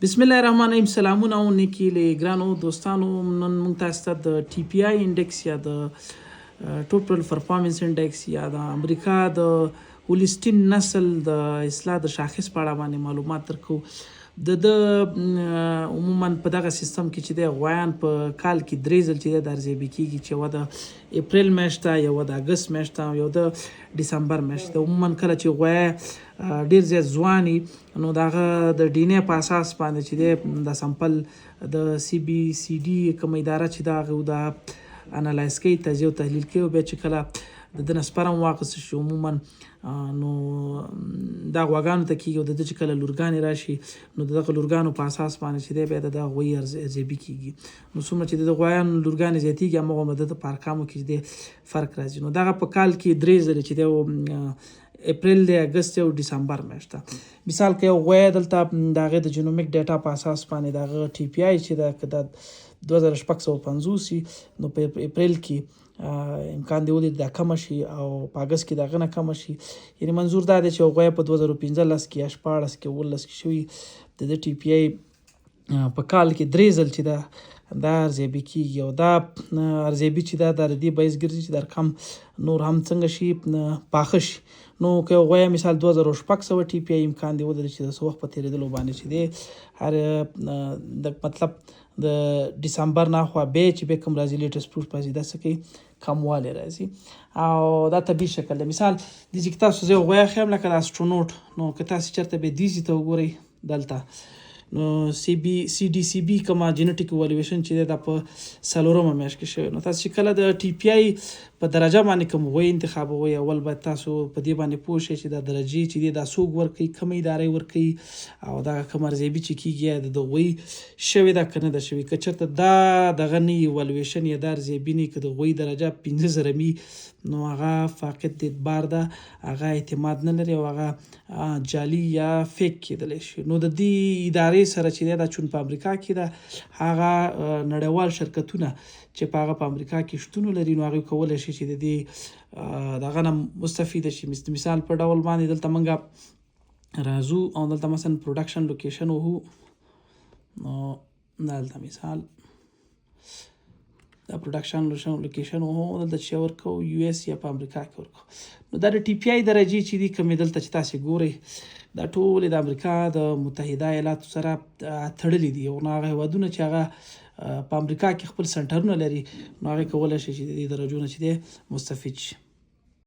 بسم الله الرحمن الرحیم. سلامونه او نیکی له ګرانو دوستانو. نن موږ تاسو ته د ټي پي آی انډیکس یا د ټوټل پرفارمنس انډیکس یا د امریکا د هولیسټین نسل د اصلاح د شاخص په اړه باندې معلومات درکو. د عموما په دغه سیستم کې چې د غویان په کال کې درې ځل چې د ارزیابي کیږي، چې یوه د اپریل میاشت ده، یوه د اګست میاشت ده او یو د ډسمبر میاشت ده. عموما کله چې غویه ډیر زیات ځواني، نو د هغه د ډي ان ای په اساس باندې چې دی د سمپل د سی بي سی ډي کومه اداره چې دا هغه دا انالایز کوي، تجزیه او تحلیل کوي، او بیا چې کله د ده نه سپرم واخیستل شي، عموما نو دا غواګانو ته کېږي، او د ده چې کله لورګانې راشي، نو د دغه لورګانو په اساس باندې چې دی بیا د دغه غویي ارزیابي کېږي. نو څومره چې د غویانو لورګانې زیاتېږي، هماغومره د ده په ارقامو کې چې دی فرق راځي. نو دغه په کال کې درې ځلې چې دی، اپریل دی، اګست دی او ډسمبر میاشت ده. مثال که یو غویی دلته د هغې د جینومیک ډیټا په اساس باندې د هغه ټي پي آی چې ده، که دا 2650 وي، نو په اپریل کې امکان دی ولید دا کمه شي او په اګست کې د هغه نه کمه شي. یعنې منظور دا دی چې یو غویی په 2015 کې یا 16 کې، 17 کې شوي، د ده ټي پي آی په کال کې درې ځل چې ده دا ارزیابي کیږي، او دا ارزیابي چې ده دا د دې باعث ګرځي چې د ارقام نور هم څنګه شي، پاخه شي. نو که یو غویی مثال 2600 ټي پي آی، امکان دی ولري چې د څه وخت په تېرېدلو باندې چې دی هر د مطلب د ډسمبر نه اخوا بیا چې بیا کوم راځي، لیټسټ پروف راځي، دا څه کوي، کموالی راځي، او دا طبیعي شکل دی. مثال دې چې تاسو زه یو غویی ښیم لکه د اسټرونوټ، نو که تاسو چېرته بیا دې ځای ته وګورئ دلته، نو سی بي سی ډي سی بي کومه جینیټیک ایوالویشن چې دی دا په څلورمه میاشت کې شوی. نو تاسو چې کله د ټي پي آی په درجه باندې کوم غوی انتخابوئ، اول باید تاسو په دې باندې پوه شئ چې دا درجې چې دی دا څوک ورکوي، کومه اداره ورکوي، او دا کوم ارزیابي چې کېږي د غوی شوې ده که نه ده شوې. که چېرته دا دغه نه ایوالویشن یا دا ارزیابي نه، که د غوی درجه 5000 وي، نو هغه فاقد د اعتبار ده، هغه اعتماد نه لري او هغه جعلي یا فیک کېدلی شي. نو د دې ادارې سره چې دی دا چون په امریکا کې ده، هغه نړیوال شرکتونه چې په هغه په امریکا کې شتون لري، نو هغوی کولی شي چې د دې دغه نه مستفیده شي. مثال په ډول باندې دلته موږ راځو او دلته مثلا پروډکشن لوکیشن وهو، نو دلته مثال دا پروډکشن لوکیشن وهو، دلته چې ورکو یو اس یا په امریکا کې ورکو، نو دا د ټي پي آی درجې چې دي کومې دلته چې تاسې ګورئ، دا ټولې د امریکا د متحده ایالاتو سره تړلې دي، او نو هغه هېوادونه چې هغه په امریکا کې خپل سنټرونه لري، نو هغه کولی شي چې د دې درجو نه چې دی مستفید شي.